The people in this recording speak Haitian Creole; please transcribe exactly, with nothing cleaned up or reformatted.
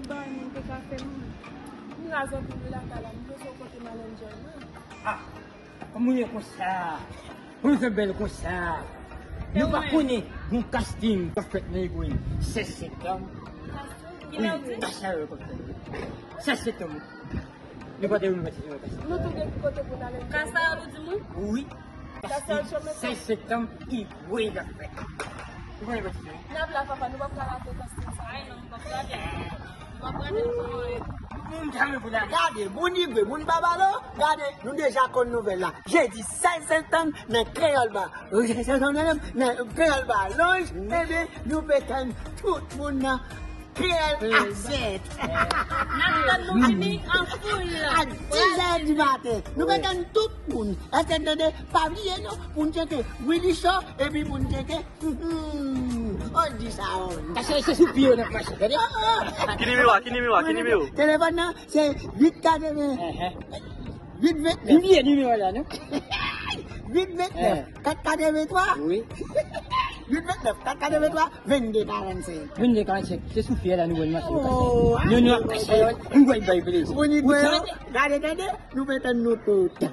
Bay mwen te ka fè mwen. M raz anpil wi lakay la, m bezwen kote m al enjoy mwen. Ah, kòman w ye konsa? Kòman w fè bèl konsa? Nou pa konnen gon casting k ap fèt nan Egoin sèz septanm. Wi, kasa yo k ap fèt. Sèz septanm. Nou pa te vin pati nan casting. Nou tou gen ki kote pou n al enjoy. Kasa yo nou di mwen? Wi. Kasa yo sèz septanm, Egoin k ap fèt. Nou pa te vin pati nan. N ap la papa, nou p ap ka rate casting sa. Ay non, nou p ap rate. Nou p ap rate nou pa anyen. Moun tanmen pou la. Gade, moun Igwe, moun Babalo, gade, nou deja konn nouvèl la. Jedi sèz septanm nan Kreyòl Ba. Nan Kreyòl Ba Lounge, ebyen, nou pe tann tout moun nan Kreyòl Asèt. N ap tann nou vini an foul. A dizè di maten. Nou pe tann tout moun. Èske n tande? Pa bliye non, pou n tcheke Willy Show, epi pou n tcheke Hmm, on di sa, on. Kase se sou pye yo n ap mache, tande? Ki nimewo a? Ki nimewo a? Ki nimewo? Telefòn nan, se uit katreven. Uit vennèf. Ou bliye nimewo la, non? Uit vennèf, kat katreven twa. Wi. Uit vennèf, kat katreven twa, vennde karannsenk. Vennde karannsenk. Se sou pye la nou wè n mache. Oh, nou, nou ap mache. Nou wè bay plezi. Ou tande? Gade, tande, nou pe tann nou tout.